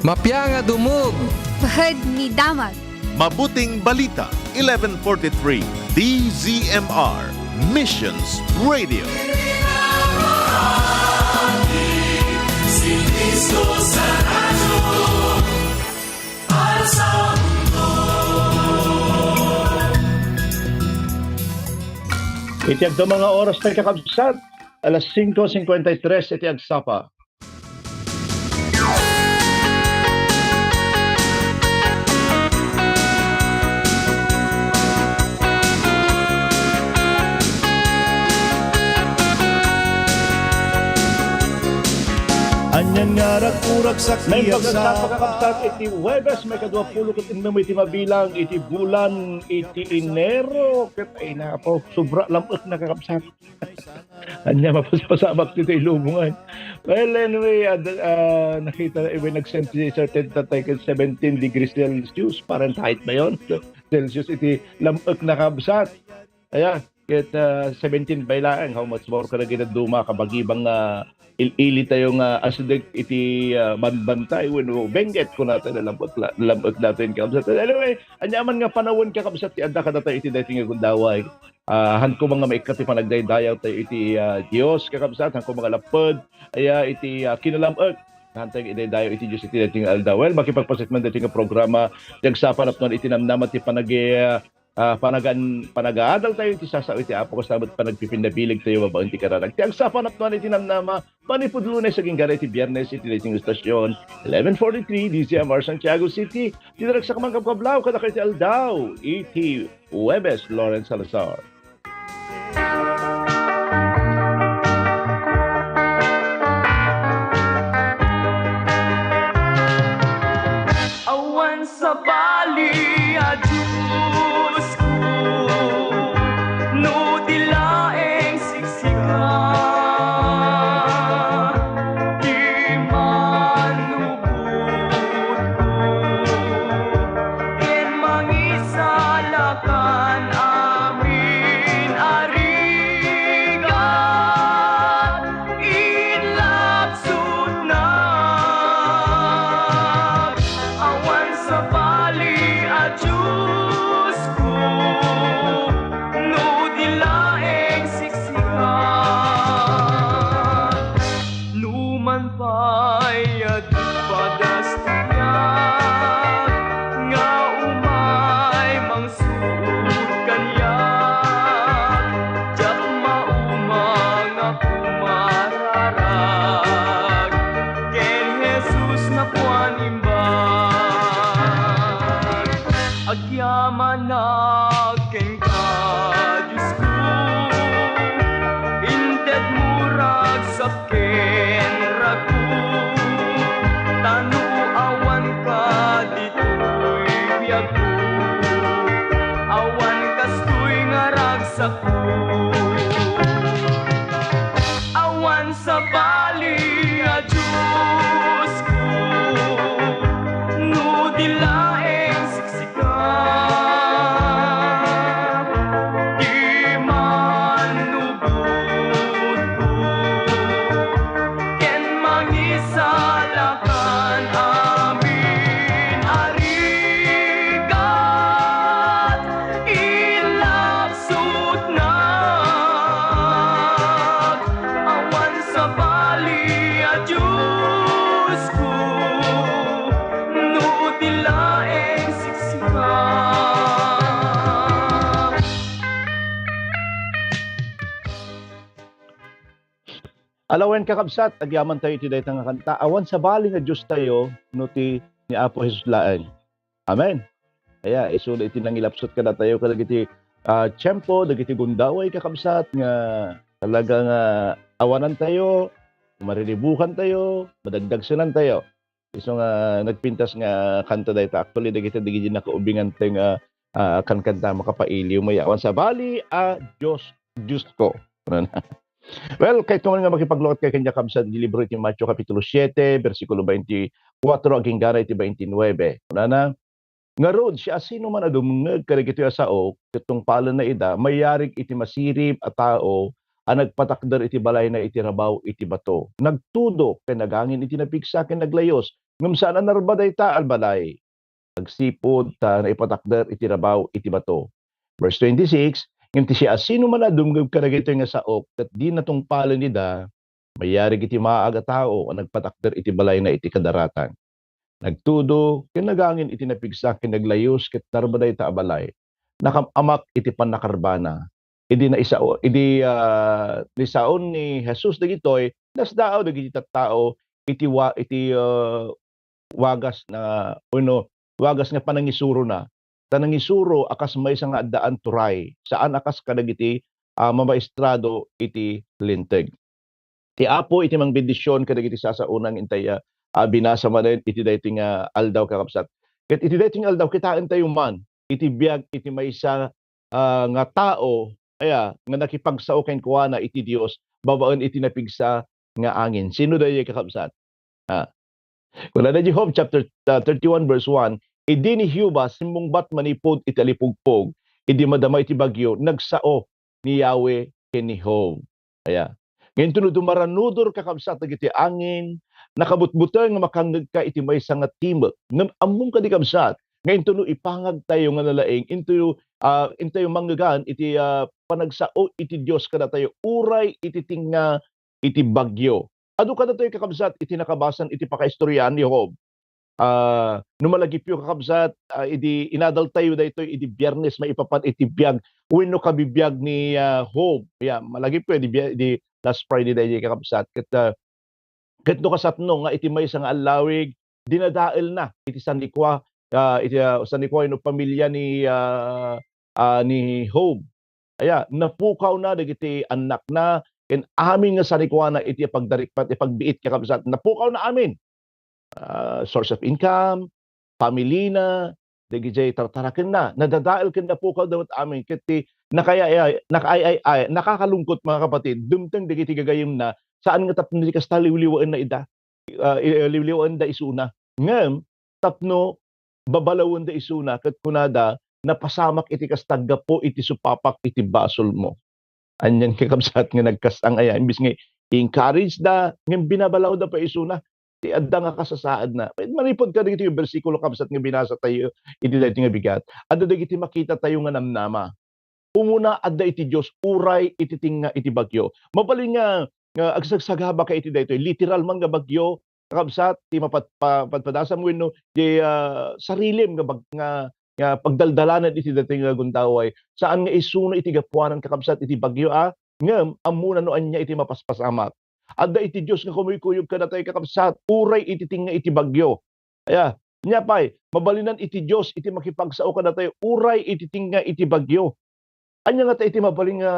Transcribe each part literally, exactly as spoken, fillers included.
Mapia nga dumog. Pahad ni damag. Mabuting Balita, eleven forty-three, D Z M R, Missions Radio. Iti agdama nga oras, kakabsat, alas singko singkwenta y tres iti agsapa. Anian nga raguragsak. May ti agsapa, kakabsat, iti Huwebes, maikadua pulo ket ennem iti mabilang iti bulan iti Enero. Ket, ay, nako, sobra lam-ek na, kakabsat. Ania, mapaspasamak ti ilubongan. Well, anyway, ad-, ah, nakita na, even nag-send ti Sir Ted Tatay ket seventeen degrees Celsius, Fahrenheit ba yon? Celsius iti lam-ek na, kabsat. Aya, ket, ah, seventeen bay laeng, how much more kadagiti dadduma, kabagibang nga il-ili tayo nga asideg iti, ah, banbantay wenno Benguet, kunatayo, lam-ek la-, lam-ek datoy, kabsat. Anyway, aniaman nga panawen, kakabsat, ti adda kadatayo iti daytoy nga gundaway. Ah, hanko nga maikkat ti panagdaydayaw tayo iti, ah, Dios, kakabsat, hanko nga lapped, aya, iti, ah, kinalam-ek. Hantay idaydayaw iti Dios iti daytoy nga aldaw. Well, makipagpaset man daytoy nga programa, ti agsapa napnuan iti namnama ti panagi-, ah, ah, panagan-, panagaadal tayo iti sasao iti Apo, kas met panagpipinnabileg tayo babaen ti kararag. Ti agsapa napnuan iti namnama, manipud Lunes agingga iti Biyernes iti daytoy nga estasyon, eleven forty-three, D Z M R Santiago City. Ti naragsak man kabkablaw kadakayo iti aldaw, iti Huwebes, Lawrence Salazar. Awan sabali a Diosko, no di laeng sika, ti manubotko, ken mangisalakan amin a rigat, inlapsutna. Awan sabali a Diosko, no di laeng sika. Numan pay a di padas ti biag nga umay mangsuot kaniak, diak mauma nga kumararag ken Jesus napuan imbag. Agyamanak kenka, Diosko, intedmo ragsak ken rago, ta no awanka ditoy biagko, awan kastoy nga ragsakko. Awan sabali a Diosko, no di laeng sika, ti manubotko, ken mangisalakan amin a rigat, inlapsutnak. Awan sabali a Diosko, no di laeng sika. Alawen, kakabsat, agyaman tayo iti dayta nga kanta. Awan sabali nga Dios tayo no ti ni Apo Jesus laeng. Amen. Aya, isu iti nangilapsut kadatayo kadagiti, ah, tiempo, dagiti gundaway, kakabsat, nga talaga nga awanan tayo, mariribukan tayo, madagdagsenan tayo. Isu nga nagpintas nga kanta dayta. Actually, dagiti, dagiti nakaubingan tayo nga, ah, kankanta, makapailiw, mayawan. Sabali a Dios, Diosko. Well, kayatko nga makipaglukat kaniak, kabsat, iti libro iti Mateo, Kapitulo siete, bersikulo twenty-four agingga iti twenty-nine. Kunana, ngarud, siasinoman a dumngeg kadagitoy a saok, ket tungpalenna ida, mayarig iti masirib a tao a nagpatakder iti balayna iti rabaw iti bato. Nagtudok ken nagangin iti napigsa ken naglayus. ngem saan a narba dayta a balay. Agsipud ta naipatakder iti rabaw iti bato. Verse twenty-six, ngem ti siasinoman a dumngeg kadagitoy nga saok ket dina tungpalen ida, mayarig iti maag a tao a nagpatakder iti balayna iti kadaratan. Nagtudo ken nagangin iti napigsa ken naglayus ket narba dayta a balay. Nakam-amak iti pannakarbana. Idi naisao-, idi, ah, naisaon ni Jesus dagitoy, nasdaaw dagiti tattao iti wa-, iti, ah, wagas na, wenno wagas nga panangisurona. Ta nangisuro a kas maysa nga addaan turay, saan a kas kadagiti, ah, mamaestrado iti Linteg. Ti Apo iti mangbendision kadagiti sasaona nga intay, ah, ah, binasa manen iti daytoy nga aldaw, kakabsat. Ket iti daytoy nga aldaw, kitaentayo man iti biag iti maysa, ah, nga tao, aya, nga nakipagsao kenkuana iti Dios babaen iti napigsa nga angin. Sino daydiay, kakabsat? Ah. Kunana iti Job chapter, ah, thirty-one verse one, "Idi ni Jehovah simmungbat manipud iti alipugpog, idi madama iti bagyo, nagsao ni Yahweh ken ni Job." Aya. Ngem intono dumaranudor, kakabsat, dagiti angin, nakabutbuteng nga makangngegka iti maysa nga timek. Ngem ammom kadi, kabsat, nga intono ipangagtayo nga nalaing, intoyo, ah, intayo mangngegan iti, ah, panagsao iti Dios kadatayo, uray iti tengnga iti bagyo. Adu kadatayo, kakabsat, iti nakabasan iti pakaistoriaan ni Job. Ah, no malagipyo, kakabsat, ah, idi inadaltayo daytoy idi Biyernes maipapan iti biag wenno kabibiag ni, ah, Job. Ya, malagipyo idi bia-, idi last Friday daydi, kakabsat. Ket, ah, ket no kasatno nga iti maysa nga allawig, dinadaelna iti sanikua, ah, iti, ah, sanikua wenno pamilia ni, ah, ah, ni Job. Aya, napukawna dagiti annakna ken amin nga sanikuana iti pagdarikpat, ipagbiit, kakabsat. Napukawna amin. Ah, source of income, family na, dagidiay tartarakenna. Nadadael ken napukawda met amin ket ti nakaay-ay-ay, nakaay-ay-ay, nakakalungkot, mga kapatid, dumteng dagiti gagayemna, saan nga tapno ti kasta liwliwaenna ida, ah, i-, liwliwaenda isuna. Ngem tapno babalawenda isuna ket kunada, "Napasamak iti kasta gapu iti supapak iti basolmo." Anian, kakabsat, nga nagkasang aya, imbes nga i-encourage da, ngem binabalawda pay isuna ti adda nga kasasaadna. Manipud kadagiti bersikulo, kabsat, nga binasatayo iti daytoy nga bigat, adda dagiti makitatayo nga namnama. Umuna, adda iti Dios uray iti tengnga iti bagyo. Mabalin nga, nga agsagsagabaka iti daytoy, literal man nga bagyo, kakabsat, ti mapat-, pa-, padpadasam wenno ti, ah, sarilim nga bag-, nga, nga pagdaldalanen iti daytoy nga gundaway. Saan nga isuna iti gapuanan, kakabsat, iti bagyo, a, ngem ammona no ania iti mapaspasamak. Adda iti Dios nga kumuykuyog kadatayo, kakabsat, uray iti tengnga iti bagyo. Aya, nia pay, mabalinan iti Dios iti makipagsao kadatayo uray iti tengnga iti bagyo. Ania ngata iti mabalin nga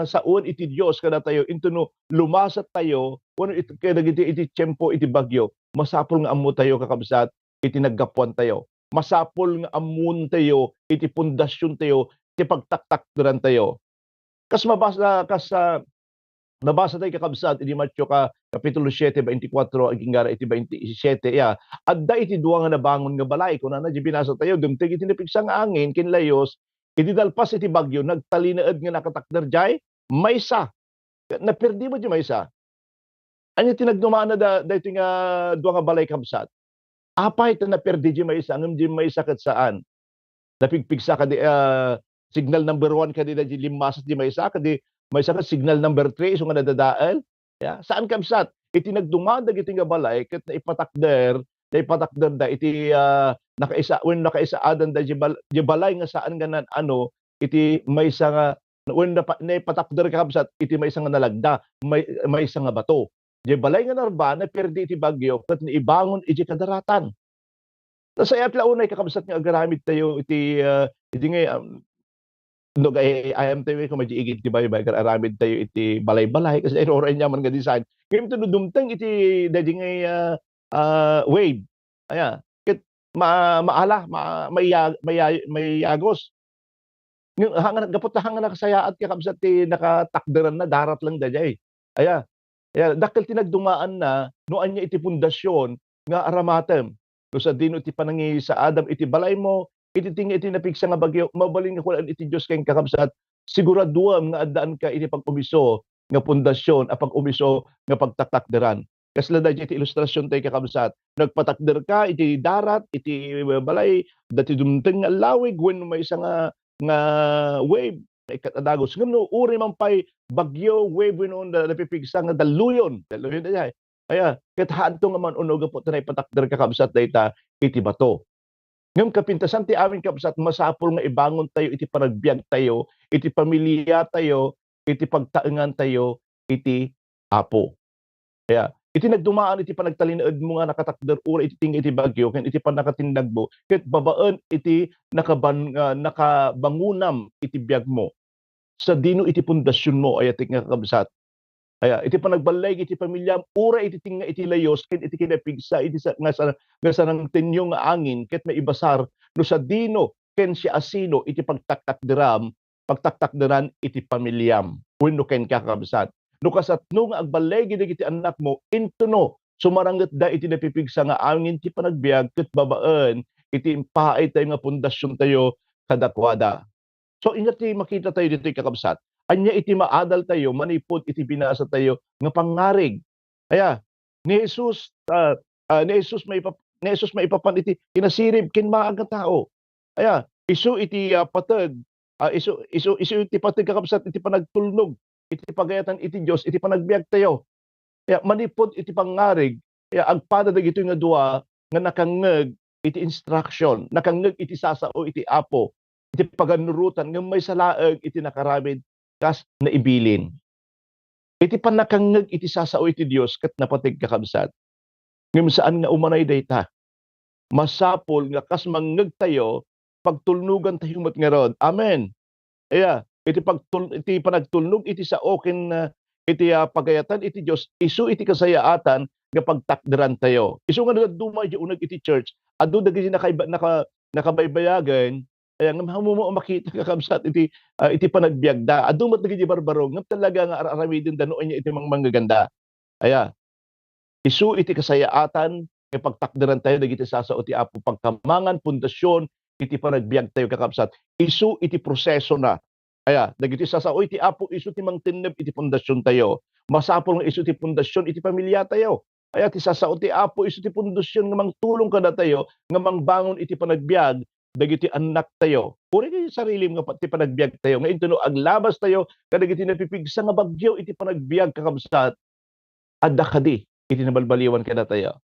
saoen iti Dios kadatayo intono lumasattayo wenno it-, kadagiti iti tiempo iti bagyo? Masapul nga ammotayo, kakabsat, iti naggapuantayo. Masapul nga ammontayo iti pundasiontayo, iti pagtaktakderantayo. Kas mabasa, kas, ah, nabasatayo, kakabsat, iti Mateo ka, Kapitulo siete, baintikwatro, agingga iti baintisiete, ya. Adda iti dua nga nabangon nga balay, kunana, di binasatayo, dumteng iti napigsa nga angin, ken layus, iti nalpas iti bagyo, nagtalinaed nga nakatakder diay maysa. Naperdi met diay maysa. Ania ti nagdumaanna da-, daytoy nga dua nga balay, kabsat? Apay ta naperdi diay maysa, ngem diay maysa ket saan? Napigpigsa kadi, ah, signal number one kadi daydi limmasat diay maysa, kadi maysa ket signal number three, isu nga nadadael? Ya, saan, kabsat? Iti nagduman dagiti nga balay ket naipatakder, naipatakderda iti, ah, nakaisa-, wenno nakaisaadan daydi bal-, di balay nga saan nga nan-, ano, iti maysa nga, wenno napa-, naipatakder, kakabsat, iti maysa nga nalagda, may-, maysa nga bato. Diay balay nga narba, naperdi iti bagyo, ket naibangon iti kadaratan. Ta sayaat la unay, kakabsat, nga agaramidtayo iti, ah, iti ngay, um, no, ay-, ay-, ayamtayo, kung madi igid ti baybay, ket aramidtayo iti balay-balay, kasi ay, uray aniaman nga design. Ngem no dumteng iti, daydi ngay, ah, ah, wave, aya, ket ma-, maala, ma-, maiya-, maiya-, maiyagos. Nga, hangna, gapu ta hangna nakasayaat, kakabsat, ti nakatakderanna, darat lang daydiay. Aya, aya, dakkel ti nagdumaanna, no ania iti pundasion nga aramatem. No sadino ti panangisaadam iti balaymo, iti tengnga iti napigsa nga bagyo, mabalin nga kunam iti Dios kenka, kakabsat, siguraduem nga addaanka iti pag-umiso nga pundasion a pag-umiso nga pagtaktakderan. Kasla daytoy ti ilustrasion tayo, kakabsat. Nagpatakder ka iti darat, iti balay, dati dumteng nga lawig, wenno maysa nga, nga wave, maikat a dagus. Ngem no, uri man pay bagyo, wave, wenno na-, napipigsa nga dalluyon, dalluyon daytoy. Aya, ket haanto nga man-uno gapu ta naipatakder, kakabsat, dayta iti bato. Ngem kapintasan ti amin, kabsat, masapul nga ibangon tayo iti panagbiag tayo, iti pamilya tayo, iti pagtaengan tayo iti Apo. Kaya, iti nagdumaan iti panagtalinaedmo nga nakatakder uray iti tingga iti bagyo ken iti pannakatindagmo, ket babaen iti nakaban-, ah, nakabangonam iti biagmo, sadino iti pundasionmo, ayatek nga kakabsat. Aya, iti panagballeg iti pamiliam, uray iti tingga iti layus ken iti kinapigsa iti sa-, nga sa-, nga sarangtenyo nga angin ket maibasar no sadino ken siasino iti pagtaktakderam, pagtaktakderan iti pamiliam wenno kenka, kakabsat. No kasatno nga agballegi dagiti annakmo, intono, sumarangetda iti napipigsa nga angin ti panagbiag ket babaen iti impaay tayo nga pundasiontayo kadakuada. So, ania ti makita tayo ditoy, kakabsat? Ania iti maadal tayo manipud iti binasa tayo nga pangngarig? Aya, ni Jesus, ah, ah, ni Jesus maipa-, ni Jesus maipapan iti kinasirib ken maag nga tao. Aya, isu iti, ah, pateg, ah, isu, isu, isu iti pateg, kakabsat, iti panagtulnog iti pagayatan iti Dios iti panagbiag tayo. Aya, manipud iti pangngarig, aya, agpada dagitoy nga dua nga nakangngeg iti instruction, nakangngeg iti sasao iti Apo, iti pagannurotan, ngem maysa laeng iti nakaramid kas naibilin. Iti pannakangngeg iti sasao iti Dios ket napateg, kakabsat. Ngem saan nga umanay dayta. Masapul nga kas mangngeg tayo, pagtulnogan tayo met ngarud. Amen. Aya, iti pagtul-, iti panagtulnog iti sao ken, ah, iti, ah, pagayatan iti Dios, isu iti kasayaatan nga pagtakderan tayo. Isu nga dadduma idiay uneg iti church, adu dagiti nakaiba-, naka-, nakabaybayagen, aya, ngem haanmo makita, kakabsat, iti, ah, iti panagbiagda. Adu met dagiti barbaro, ngem talaga nga ar-aramidenda no ania iti mangmangngeganda. Aya, isu iti kasayaatan nga pagtakderan tayo dagiti sasao ti Apo, pagkamangan, pundasion iti panagbiag tayo, kakabsat. Isu iti prosesona. Aya, dagiti sasao iti Apo, isu ti mangtenneb iti pundasion tayo. Masapul nga isu ti pundasion iti pamilya tayo. Aya, ti sasao ti Apo, isu ti pundasion nga mangtulong kadatayo nga mangbangon iti panagbiag dagiti annak tayo. Uray iti sarilim nga pa-, ti panagbiag tayo, nga intono aglabas tayo kadagiti napipigsa nga bagyo iti panagbiag, kakabsat, adda kadi iti nabalbaliwan kadatayo.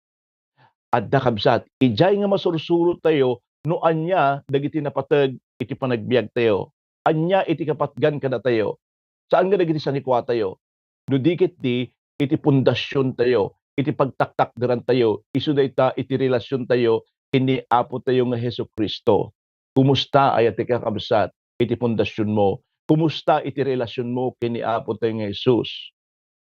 Adda, kabsat, idiay nga masursuro tayo no ania dagiti napateg iti panagbiag tayo. Ania iti kapatgan kadatayo. Saan nga dagiti sanikua tayo. No di ket di, iti pundasion tayo, iti pagtaktakderan tayo, isu dayta iti relasion tayo ken ni Apo tayo nga Jesu-Cristo. Kumusta, aya ti kakabsat, iti pundasionmo? Kumusta iti relasionmo ken ni Apo tayo nga Jesus?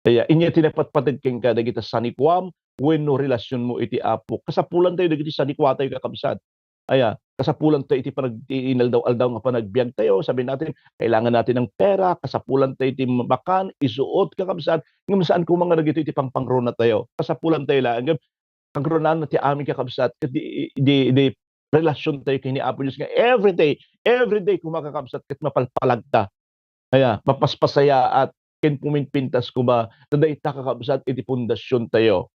Aya, inya ti napatpateg kenka dagiti sanikuam wenno relasionmo iti Apo. Kasapulan tayo dagiti sanikua tayo, kakabsat. Aya, kasapulan tayo iti panag-, i-, inaldaw-aldaw nga panagbiag tayo. Sabi natin, kailangan natin ng pera, kasapulan tayo iti makan, isuot, kakabsat. Ngem saan koma nga dagitoy iti pangpangruna tayo. Kasapulan tayo laeng. Ngem pagrunaanna ti amin, kakabsat, ket di, di, di relasion tayo ken ni Apo Dios nga everyday, everyday koma, kakabsat, ket mapalpalagta. Aya, mapaspasayaat ken puminpintas koma, ta dayta, kakabsat, iti pundasion tayo.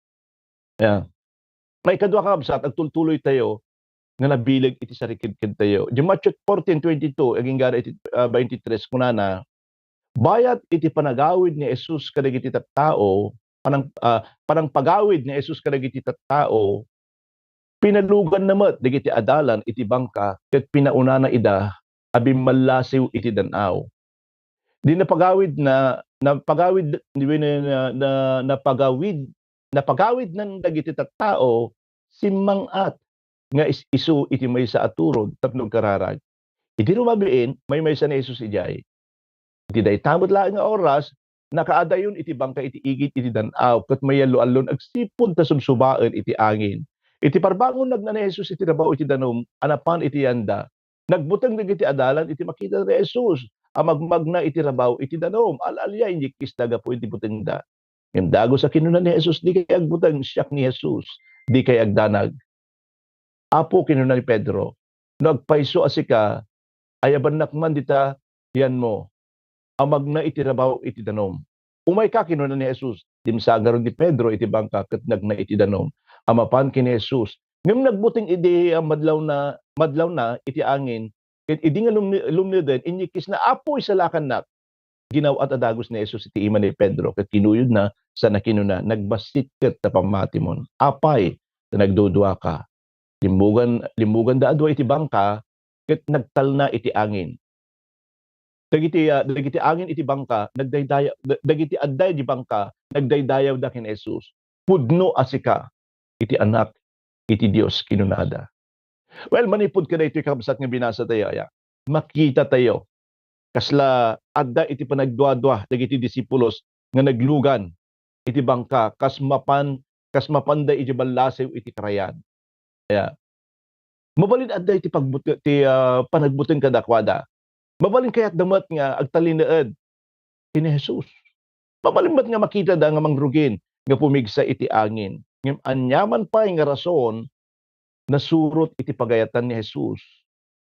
Aya. Maikadua, kakabsat, agtultuloy tayo nga nabileg iti sarikidkid tayo. Di Matthew fourteen twenty-two, agingga iti, ah, twenty-three, kunana, bayat iti panagawid ni Jesus kadagiti tattao, panang-, ah, panangpagawid ni Jesus kadagiti tattao, pinaluganna met dagiti adalan iti bangka ket pinaunana ida a bimmallasiw iti dan-aw. Di napagawid na, napagawid, di ba, na, na, na, napagawid, napagawidnan dagiti tattao, simmang-at nga is-, isu iti maysa a turod tapno agkararag. Iti rumabiin, maymaysa ni Jesus idiay. Iti dayta met laeng nga oras, nakaadayon iti bangka iti igid iti dan-aw, ket mayallo-allon agsipud ta subsubaen iti angin. Iti parbangon, nagna ni Jesus iti rabaw iti danum a napan iti yanda. Nagbuteng dagiti adalan iti makita ni Jesus a magmagna iti rabaw iti danum. Al-alia, inyikkisda gapu iti butengda. Ngem dagus a kinuna ni Jesus, "Dikay agbuteng, siak ni Jesus. Dikay agdanag." "Apo," kinuna ni Pedro, "no agpayso a sika, ayabannak man dita yanmo a magna iti rabaw iti danum." "Umayka," kinuna ni Jesus, Dimsagar ni Pedro iti bangka ket nagna iti danum a mapan ken ni Jesus. Ngem nagbuteng idi, ah, madlawna, madlawna iti angin, ket idi nga lumne-, lumneden, inyikkisna, "Apo, isalakannak." Ginaw-at a dagus ni Jesus iti ima ni Pedro ket kinuyodna sana kinuna, "Nagbassit ket ta pammatimon. Apay, ta nagduduaka?" Limmugan-, limmuganda a dua iti bangka ket nagtalna iti angin. Dagiti, ah, dagiti angin iti bangka nagdaydayaw, da-, dagiti adda iti bangka nagdaydayawda ken Jesus. "Pudno a sika iti Anak iti Dios," kinunada. Well, manipud kadaytoy, kabsat, nga binasatayo, aya, makitatayo kasla adda iti panagduadua dagiti disipulos nga naglugan iti bangka kas mapan, kas mapanda iti ballasew iti karayan. Aya, mabalin adda iti pagbut-, ti, ah, panagbuteng kadakuada. Mabalin kayatda met nga agtalinaed ken ni Jesus. Mabalin met nga makitada nga mangrugin nga pumigsa iti angin. Ngem aniaman pay nga rason, nasurot iti pagayatan ni Jesus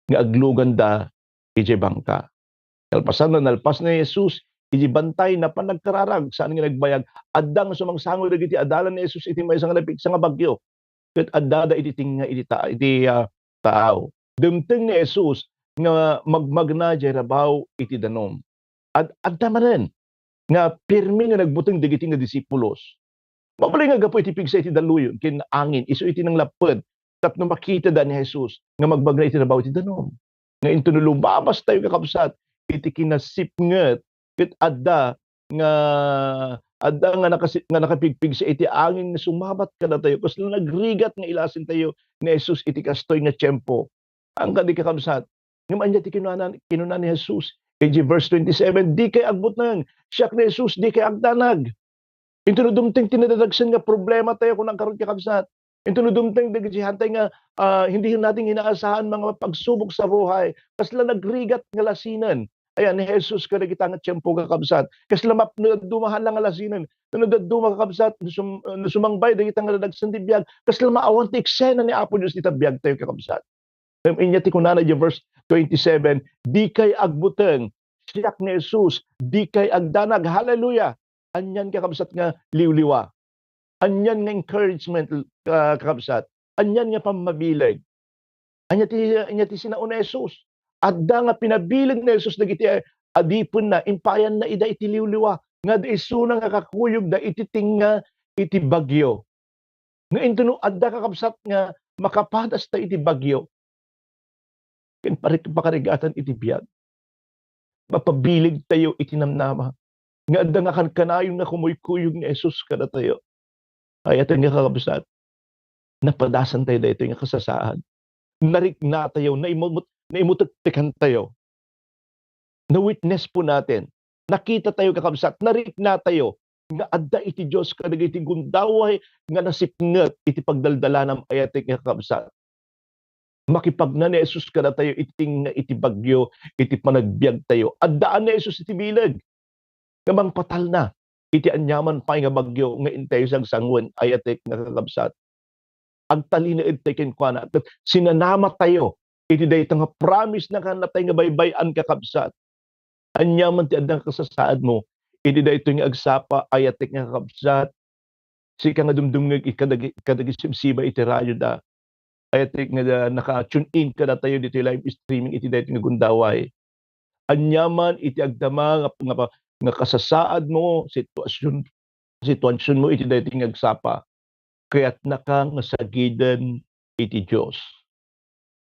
nga agluganda idiay bangka. Kalpasanna, nalpas ni Jesus iti bantay, napan nagkararag, saan nga nagbayag. Adda nga sumangsango dagiti adalan ni Jesus iti maysa nga napigsa nga bagyo. Ket addada iti tengnga iti ta-, iti, ah, taaw. Dimteng ni Jesus nga magmagna diay rabaw iti danum. Ad-, adda manen nga pirmi nga nagbuteng dagiti nga disipulos. Mabalin nga gapu iti pigsa iti daluyon ken angin, isu iti nanglapped tapno makitada ni Jesus nga magmagna iti rabaw iti danum. Nga intono lumabastayo, kakabsat, iti kinasipnget ket adda nga, adda nga nakasi-, nga nakapigpigsa iti angin nga sumabat kadatayo, kasla nagrigat nga ilasentayo ni Jesus iti kastoy nga tiempo. Ang kadi, kakabsat, ngem ania ti kinuna, kinuna ni Jesus? Iti verse twenty-seven, "Dikay agbuteng, siak ni Jesus, dikay agdanag." Intono dumteng ti nadadagsen nga problematayo, kuna ngarud, kakabsat. Intono dumteng dagiti hantay nga, ah, hindi natin inaasahan, mga pagsubok sa buhay, kasla nagrigat nga lasinen. Ayan, ni Jesus kadagita nga tiempo, kakabsat. Kasla map-, no dadduma hala nga lasinen. No dadduma, kakabsat, no sum-, no sumangbay dagita nga nadagsen ti biag, kasla maawan ti eksena ni Apo Dios ita biagtayo, kakabsat. Ngem ania ti kunana iti verse twenty-seven, "Dikay agbuteng, siak ni Jesus, dikay agdanag." Hallelujah! Anian, kakabsat, nga liwliwa. Anian nga encouragement, ka-, kakabsat. Anian nga pammabileg. Ania ti, ania ti sinao ni Jesus? Adda nga pinabileg ni Jesus dagiti adipenna, impayanna ida iti liwliwa, nga isuna nga kakuyogda iti tengnga iti bagyo. Nga intono adda, kakabsat, nga makapadasta iti bagyo ken parik-, pakarigatan iti biag, mapabilegtayo iti namnama nga adda nga kankanayon nga kumuykuyog ni Jesus kadatayo. Ay-ayaten nga, kakabsat, napadasantayo daytoy nga kasasaad. Nariknatayo, naimut-, naimutektekantayo. Na-witness po natin. Nakitatayo, kakabsat, nariknatayo nga adda iti Dios kadagiti gundaway nga nasipnget iti pagdaldalanam, ay-ayatek nga, kakabsat. Makipagna ni Jesus kadatayo iti tengnga iti bagyo, iti panagbiagtayo. Addaan ni Jesus iti bileg nga mangpatalna iti aniaman pay nga bagyo nga intayo sangsangoen, ay-ayatek nga, kakabsat. Agtalinaedtayo kenkuana, ket sinanamatayo iti dayta nga promise na kanatay nga baybay-an, kakabsat. Aniaman ti adda nga kasasaadmo iti daytoy nga agsapa, ay-ayatek nga, kakabsat. Sika nga dumdumngeg kadagi-, kadagiti sibsiba iti radioda, ay-ayatek nga naka-tune in kadatayo ditoy live streaming iti daytoy nga gundaway. Aniaman iti agdama nga, nga, nga kasasaadmo, situasion, situasionmo iti daytoy nga agsapa, kayatnaka nga sagiden iti Dios.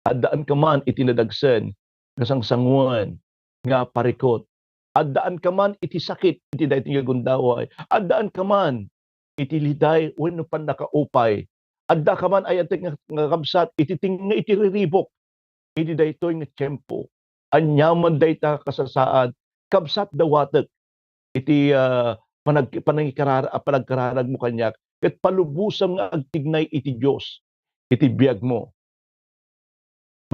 Addaanka man iti nadagsen nga sangsangoen nga parikut. Addaanka man iti sakit iti daytoy nga gundaway. Addaanka man iti liday wenno pannakaupay. Addaka man, ay-ayatek nga, nga kabsat, iti tengnga iti riribuk iti daytoy nga tiempo. Aniaman dayta kasasaad, kabsat, dawatek iti, ah, panag-, panangikarar-, a panagkararagmo kaniak, ket palubosam nga agtignay iti Dios iti biagmo.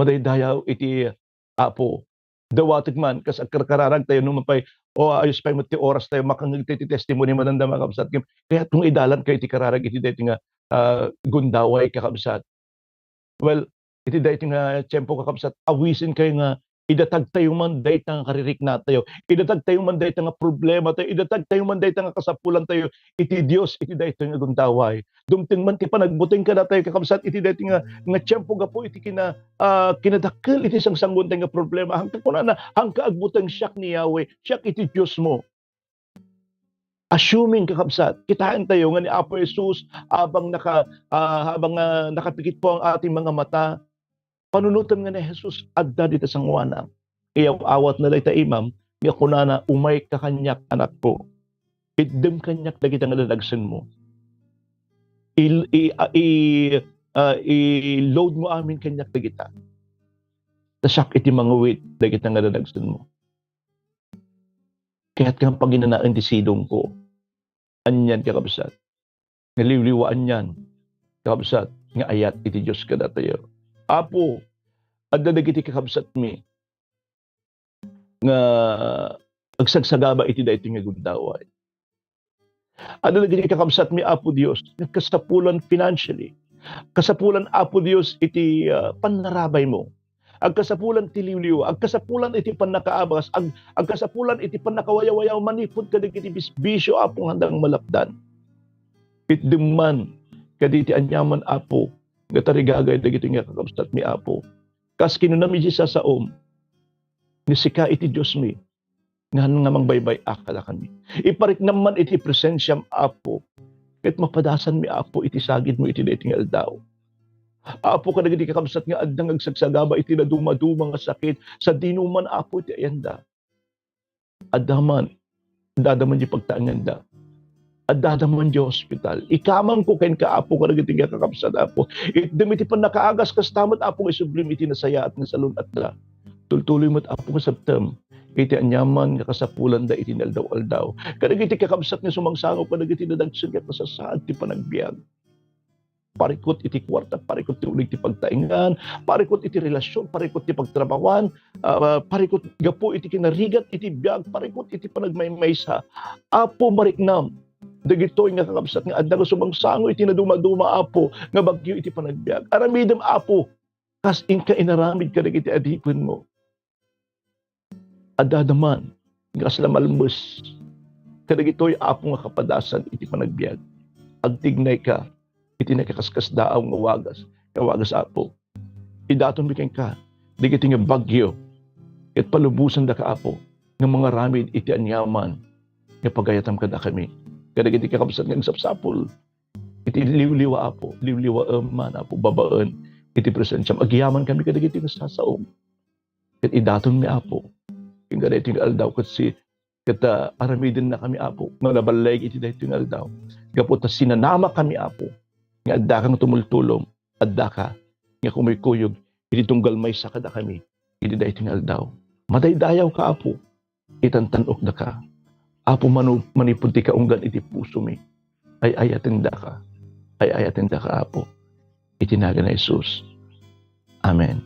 Madaydayaw iti Apo. Dawatek man kas agkarkararagtayo, no mapay, o, ayos pay met ti orastayo, makangngegtayo ti testimony, madamdama, kakabsat. Ngem kayatko nga idalankayo iti kararag iti daytoy nga, ah, gundaway, kakabsat. Well, iti daytoy nga tiempo, kakabsat, awisenkayo nga Idatagtayo man dayta nga kaririknatayo. Idatagtayo man dayta nga problematayo. Idatagtayo man dayta nga kasapulantayo iti Dios iti daytoy nga gundaway. Dumteng man ti panagbuteng kadatayo, kakabsat, iti daytoy nga, nga tiempo gapu iti kina-, ah, kinadakkel iti sangsanguantayo nga problema. Hangka kunana, hangka agbuteng, siak ni Yahweh, siak iti Diosmo. Assuming, kakabsat, kitaentayo nga ni Apo Jesus, abang naka-, ah, habang, ah, nakapikit po ang ating mga mata, panunoten nga ni Jesus adda dita sangoanan. Iyaw-awatna dayta imam, nga kunana, "Umayka kaniak, anakko. Itdem kaniak dagita nga dadagsenmo. Il-, i-, a-, i-, ah, i-load mo amin kaniak dagita. Ta siak iti mangawit dagita nga dadagsenmo." Kayat nga paginanaen ti sidongko. Anian, kakabsat, nga liwliwa anian, kakabsat, nga ayat iti Dios kadatayo. Apo, adda dagiti kakabsatmi nga agsagsagaba iti daytoy nga gundaway. Adda dagiti kakabsatmi, Apo Dios, nga kasapulan financially. Kasapulan, Apo Dios, iti, ah, pannarabaymo. Agkasapulan ti liwliwa, agkasapulan iti pannakaabas, ag-, agkasapulan iti pannakawayawayaw manipud kadagiti bisbisio, Apo, nga haandan malapdan. Itdem man kadagiti aniaman, Apo, nga tarigagay dagiti nga kakabsatmi, Apo. Kas kinunam iti sasaom, nga sika iti Diosmi, nga, nga mangbaybay-a kadakami. Ipariknam man iti presensiam, Apo, ket mapadasanmi, Apo, iti sagidmo iti daytoy nga aldaw. Apo, kadagiti kakabsat nga adda nga agsagsagaba iti nadumaduma nga sakit, sadino man, Apo, iti ayanda. Adda man, adda man di pagtaenganda. Adda man di hospital. Ikamangko kenka, Apo, kadagiti nga kakabsat, Apo. Itdem iti pannakaagas, kasta met, Apo, nga isublim iti nasayaat nga salun-atda. Tultuloy met, Apo, nga sabtem iti aniaman nga kasapulanda iti inaldaw-aldaw. Kadagiti kakabsat nga sumangsango kadagiti dadagsen ket nasasaad ti panagbiag. Parikut iti kuarta, parikut ti uleg ti pagtaengan, parikut iti relasyon, parikut ti pagtrabahuan, ah, parikut gapu iti kinarigat iti biag, parikut iti panagmaymaysa. Apo, mariknam dagitoy nga kakabsat nga adda nga sumangsango iti nadumaduma, Apo, nga bagyo iti panagbiag. Aramidem, Apo, kas inka inaramid kadagiti adipenmo. Adda man nga kasla malmes kadagitoy, Apo, nga kapadasan iti panagbiag. Agtignayka iti nagkakaskasdaaw nga wagas, nga wagas, Apo. Idatonmi kenka dagiti nga bagyo, ket palubosandaka, Apo, nga mangaramid iti aniaman nga pagayatam kadakami. Kadagiti kakabsat nga agsapsapul iti liwliwa, Apo, liwliwaem man, Apo, babaen iti presensiam. Agyamankami kadagiti nga sasaom. Ket idatonmi, Apo, ken kadaytoy nga aldaw ket si-, ket, ah, aramidennakami, Apo, nga naballeg iti daytoy nga aldaw. Gapu ta sinanamakami, Apo, nga addaka nga tumultulom, addaka nga kumuykuyog iti tunggal maysa kadakami iti daytoy nga aldaw. Madaydayawka, Apo, itantan-okdaka. Apo, manu-, manipud ti kaunggan iti pusomi, ay-ayatendaka. Ay-ayatendaka, Apo. Iti nagan ni Jesus. Amen.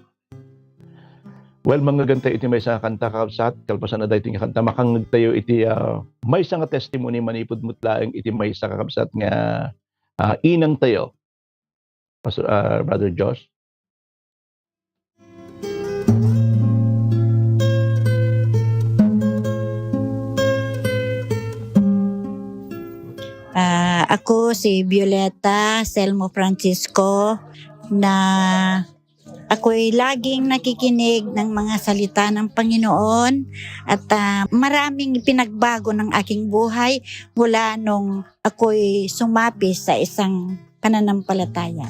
Well, mangngegtayo iti maysa nga kanta, kakabsat. Kalpasan na daytoy nga kanta, makangngegtayo iti, ah, maysa nga testimony manipud met laeng iti maysa, kakabsat, nga, ah, inangtayo. Pastor, ah, Brother Josh? Ah, ako si Violeta Selmo Francisco, na ako'y laging nakikinig ng mga salita ng Panginoon at, ah, maraming ipinagbago ng aking buhay mula nung ako'y sumapis sa isang pananampalataya.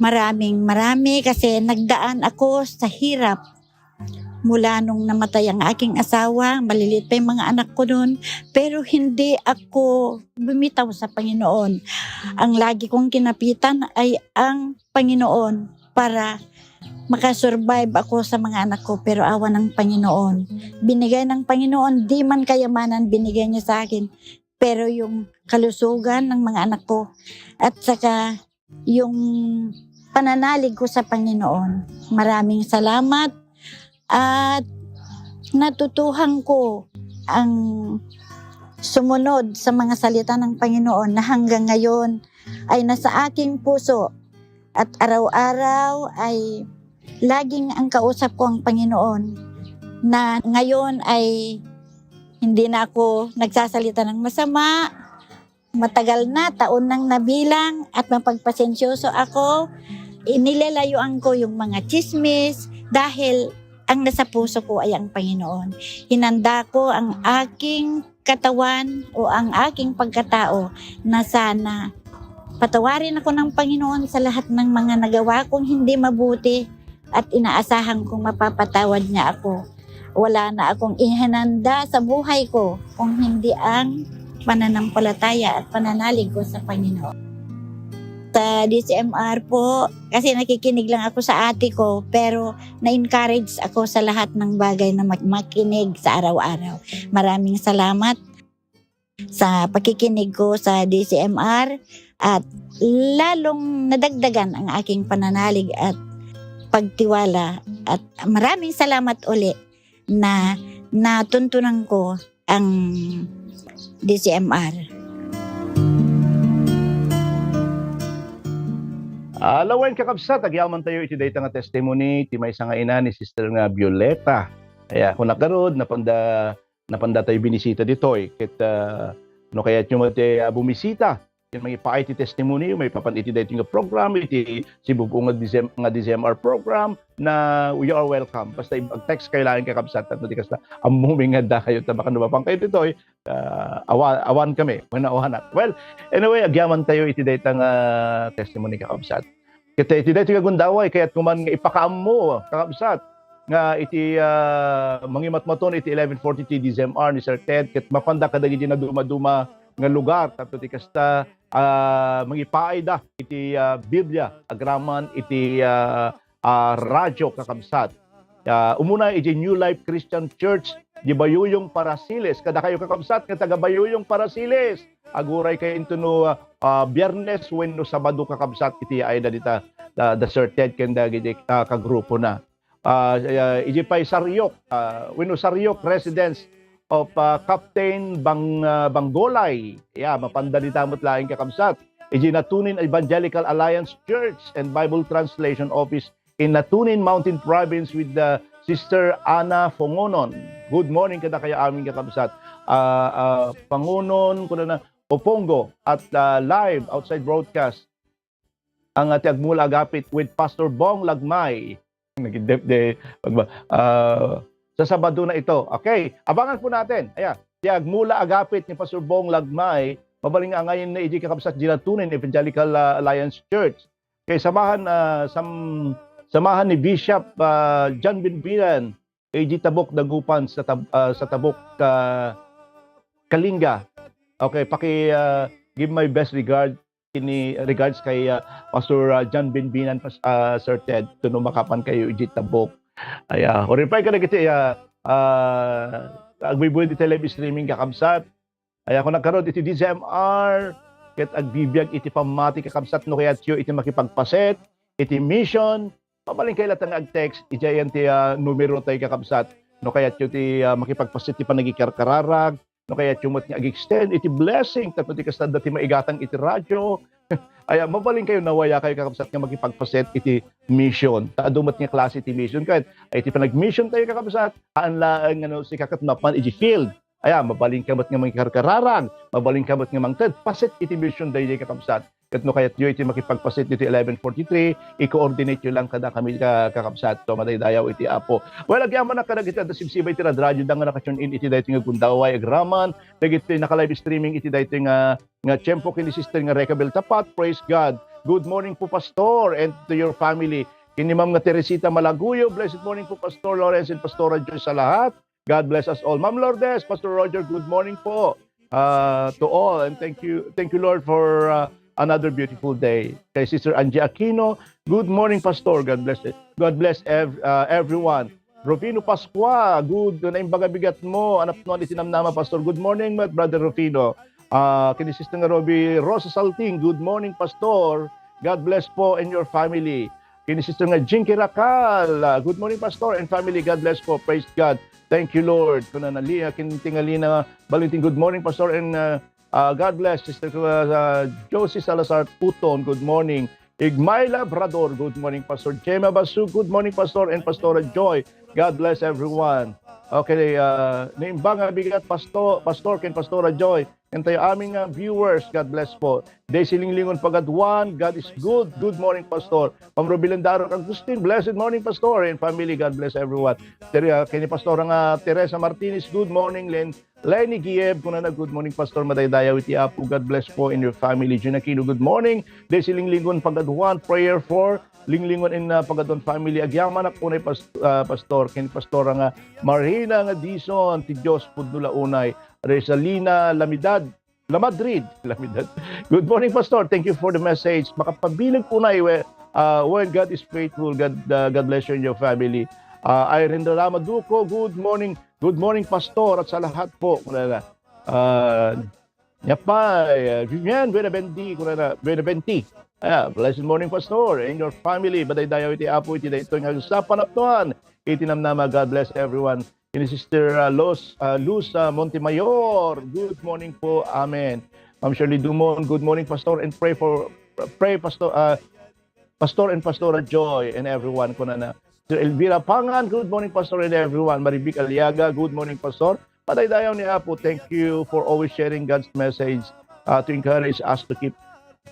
Maraming marami kasi nagdaan ako sa hirap mula nung namatay ang aking asawa, maliliit pa yung mga anak ko noon, pero hindi ako bumitaw sa Panginoon. Ang lagi kong kinapitan ay ang Panginoon para makasurvive ako sa mga anak ko, pero awa ng Panginoon. Binigay ng Panginoon, di man kayamanan binigay niya sa akin, pero yung kalusugan ng mga anak ko at saka yung pananalig ko sa Panginoon. Maraming salamat at natutuhan ko ang sumunod sa mga salita ng Panginoon na hanggang ngayon ay nasa aking puso at araw-araw ay laging ang kausap ko ang Panginoon, na ngayon ay hindi na ako nagsasalita ng masama. Matagal na, taon nang nabilang at mapagpasensyoso ako. Inilalayuan ko yung mga tsismis dahil ang nasa puso ko ay ang Panginoon. Hinanda ko ang aking katawan o ang aking pagkatao na sana patawarin ako ng Panginoon sa lahat ng mga nagawa kong hindi mabuti at inaasahan kong mapapatawad niya ako. Wala na akong ihinanda sa buhay ko kung hindi ang pananampalataya at pananalig ko sa Panginoon. Sa D C M R po, kasi nakikinig lang ako sa ate ko, pero na-encourage ako sa lahat ng bagay na mag-, makinig sa araw-araw. Maraming salamat sa pakikinig ko sa D C M R at lalong nadagdagan ang aking pananalig at pagtiwala. At maraming salamat uli na natuntunan ko ang D C M R. Ala wen, kakabsat, agyaman tayo iti dayta nga testimony ti maysa nga ina ni Sister nga Violeta. Aya, kung nakarod, napanda, napanda tayo binisita ditoy. Ket, ah, no kayatyo met ti, ah, bumisita, ken mangipaay ti testimony, maipapan iti daytoy nga program, iti sibug-o nga D C M, nga D C M R program, na you are welcome. Basta ag-text kayo laeng, kakabsat, tapno ti kasta, ammomi nga adda kayo, ta baka no mapan kayo ditoy, ah, awa-, awan kami, wenno awanak. Well, anyway, agyaman tayo iti dayta nga testimony, kakabsat. Ket iti daytoy nga gundaway, kayat ko man nga ipakaammo, kakabsat, nga iti, ah, mangimatmaton iti eleven forty-three D C M R ni Sir Ted, ket mapanda kadagiti nadumaduma nga lugar, tapno ti kasta, ah, mangipaayda iti, ah, Biblia agraman iti, ah, ah, radio, kakabsat. Ah, umuna iti New Life Christian Church di Bayuyong, Parasiles. Kadakayo, kakabsat, nga taga Bayuyong, Parasiles, aguray kayo intono, ah, ah, Biyernes wenno Sabado, kakabsat, iti ayda dita, ah, da Sir Ted ken dagiti, ah, kagrupona. Ah, ah, iti pay Sariok, ah, wenno Sariok residents of, ah, Captain Bang-, ah, Banggolay. Ya, mapanda dita met laeng, kakabsat. Iti Natunin Evangelical Alliance Church and Bible Translation Office in Natunin Mountain Province with the Sister Ana Fongonon. Good morning kadakayo amin, kakabsat. Ah, ah, Fongonon, kunana, Opongo at, ah, live outside broadcast ang, ah, ti Agmula Agapit with Pastor Bong Lagmay. Nagidep de, pagba-, ah, sa Sabado na ito. Okay, abangan po natin. Ayan, ti Agmula Agapit ni Pastor Bong Lagmay, mabalin nga ngayon na iti, kakabsat, di Natunin Evangelical, ah, Alliance Church. Kay samahan, ah, sam-, samahan ni Bishop, ah, John Binbinan, iti Tabuk, Dagupan, sa Tab-, ah, sa Tabuk, ah, Kalinga. Okay, paki, ah, give my best regard, ini regards kay, ah, Pastor, ah, John Binbinan, pas-, ah, Sir Ted, tapno makapan kayo iti Tabuk. Ay, ah, uripay ka na kiti, ah, ah, agbubuy iti live streaming, kakabsat. Ay, ako nagkarod iti D C M R, ket agbibiag iti pammati, kakabsat, no kayatyo iti makipagpaset iti mission, mabalin kayo latta nga ag-text, idiay ti, ah, numero tayo, kakabsat. No kayatyo ti, ah, makipagpaset ti panagikarkararag, no kayatyo met nga ag-extend iti blessing, tapno ti kasta adda ti maigatang iti radio. Ay, mabalin kayo, nawaya kayo, kakabsat, nga makipagpaset iti mission. Ta adu met nga klase ti mission. Ket, ay, iti panag-mission tayo, kakabsat, haan laeng nga no sika ket mapan iti field. Aya, mabalin ka met nga mangikarkararag, mabalin ka met nga mangted, paset iti mission daydiay, kakabsat. Ket no kayatyo iti makipagpaset iti eleven forty-three, i-coordinate yo lang kadakami, ka-, kakabsat. So, madaydayaw iti Apo. Well, agyamanak kadagiti adda sibsibay iti radradioda nga naka-tune in iti daytoy nga gundaway agraman dagiti naka-live streaming iti daytoy nga, nga tiempo ken ni Sister nga Recabel Tapat. Praise God. Good morning po, Pastor, and to your family. Ken ni Ma'am nga Teresita Malaguyo, blessed morning po, Pastor Lawrence and Pastora Joy, sa lahat. God bless us all. Ma'am Lourdes, Pastor Roger, good morning po, uh, to all, and thank you, thank you, Lord, for, uh, another beautiful day. Kay Sister Angie Aquino, good morning, Pastor. God bless it. God bless ev-, uh, everyone. Rufino Pascua, good, naimbag a bigat mo, anapnon iti namnama, Pastor. Good morning, Brother Rufino. Uh, kini Sister nga Robbie Rosa Salting, good morning, Pastor. God bless po and your family. Kini Sister nga Jinky Racal, ah, good morning, Pastor and family. God bless po. Praise God. Thank you, Lord. Kuna na Lia, kin tingali na Balinting, good morning, Pastor, and, ah, ah, God bless. Sister, ah, ah, Josie Salazar Puton, good morning. Igmay Labrador, good morning, Pastor Gemma Basu. Good morning, Pastor and Pastora Joy. God bless everyone. Okay, uh, naimbag nga bigat, Pastor, Pastor ken Pastora Joy. And tayo amin nga viewers, God bless po. Daisy Linglingon Pagaduan, God is good. Good morning, Pastor. Ma'am Rubilan Darok Agustin, blessed morning, Pastor and family. God bless everyone. Ter-, uh, kini Pastor nga Teresa Martinez, good morning, Len. Lenny Gieb, kunana, good morning, Pastor. Madaydayaw iti Apo. God bless po in your family. Gina Aquino, good morning. Daisy Linglingon Pagaduan, prayer for Linglingon in, uh, Pagaduan family. Agyamanak unay, pas-, uh, Pastor. Ken Pastor nga Marina nga Dison, ti Dios pudno la unay. Resalina Lamidad, La Madrid, Lamidad. Good morning, Pastor. Thank you for the message. Makapabileg unay we-, uh, when God is faithful. God, uh, God bless you and your family. Uh, Irene Rama Duco, good morning. Good morning, Pastor, at sa lahat po. Kunana, uh, Yapay, uh, Vivian Buenaventi, kunana, Buenaventi. Ah, blessed morning, Pastor, and your family. Madaydayaw iti Apo iti daytoy nga sa panapnuan. Iti namnama, God bless everyone. Ini Sister, uh, Luz, uh, Luz, uh, Montemayor. Good morning po. Amen. Ma'am Shirley Dumon, good morning, Pastor, and pray for, pray, Pastor, uh, Pastor and Pastora Joy and everyone, kunana. Sir Elvira Pangan, good morning, Pastor, and everyone. Maribik Aliaga, good morning, Pastor. Madaydayaw ni Apo, thank you for always sharing God's message, uh, to encourage us to keep,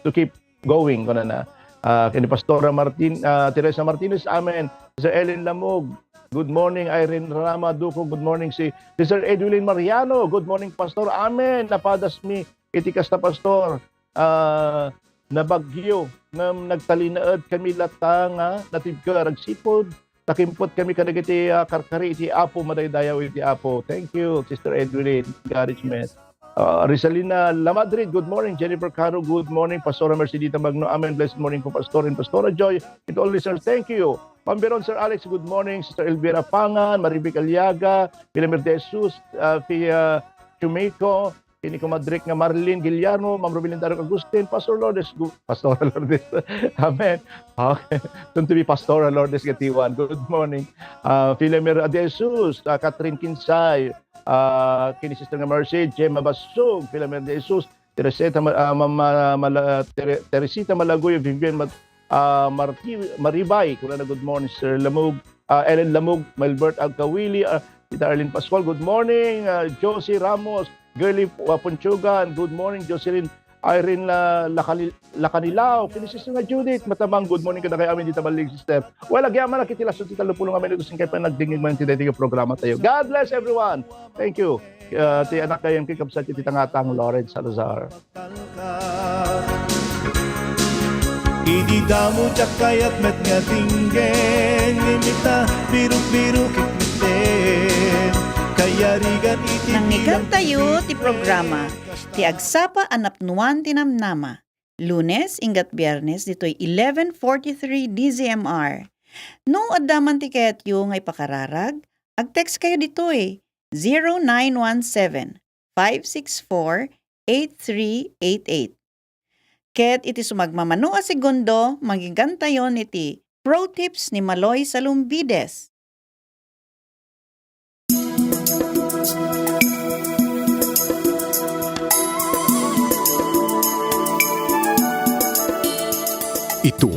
to keep going, kunana. Uh, kini Pastora Martin, uh, Teresa Martinez, amen. Sir Ellen Lamog, good morning. Irene Rama Duco, good morning. Si Sister Edwin Mariano, good morning, Pastor. Amen. Napadasmi iti kasta, Pastor. Ah, nabagyo ngem nagtalinaed kami latta nga natibker agsipud ta kimput kami kadagiti, ah, karkari iti Apo, madaydayaw iti Apo. Thank you, Sister Edwin. Encouragement. Ah, Rizalina Lamadrid, good morning. Jennifer Caro, good morning. Pastora Mercedita Magno, amen. Blessed morning po, Pastor and Pastora Joy. And all listeners, thank you. Pambiron, Sir Alex, good morning. Sister Elvira Pangan, Maribik Aliaga, Pilamir de Jesus, ah, Pia Chumico, kini Kumadrik nga Marilyn Guillermo, Ma'am Rubilin Darok Agustin, Pastor Lourdes Gu-, Pastora Lourdes. Amen. Okay. Soon to be Pastora Lourdes Gatiwan. Good morning. Ah, Filemir De Jesus, ah, Catherine Kinsay, ah, kini Sister nga Mercy, Gemma Basug, Filemir De Jesus, Teresita Ma-, ah, Ma'am, ah, Mala-, Tere-, Teresita Malaguyo, Vivian Mat-, ah, Marti-, Maribay, kunana, good morning, Sir Lamug, ah, Ellen Lamug, Melbert Agkawili, ah, Tita Arlene Pascual, good morning, ah, Josie Ramos, Girly, ah, Punchugan, good morning, Jocelyn, Irene La-, Lakali-, Lacanilao, kini Sister nga Judith Matamang, good morning kadakayo amin dita Balig, Sister. Well, agyamanak iti laso ti tallopulo nga minutos, inkay panagdingngeg man iti daytoy nga programa tayo. God bless everyone. Thank you. Ah, ti anak tayo, ken kabsat iti tangatang, Lawrence Salazar. Idi damo diak kayat met nga dinggen, ngem ita, biruk-biruk ikmiten. Kayarigan iti Nangngegatayo ti programa, ti agsapa a napnuan ti namnama. Lunes, inggat Biernes, ditoy eleven forty-three D Z M R. No adda man ti kayatyo nga ipakararag, ag-text kayo ditoy, zero nine one seven, five six four, eight three eight eight. Ket iti sumagmamano a segundo, manggegantayon iti Pro Tips ni Maloy Salumbides. Ito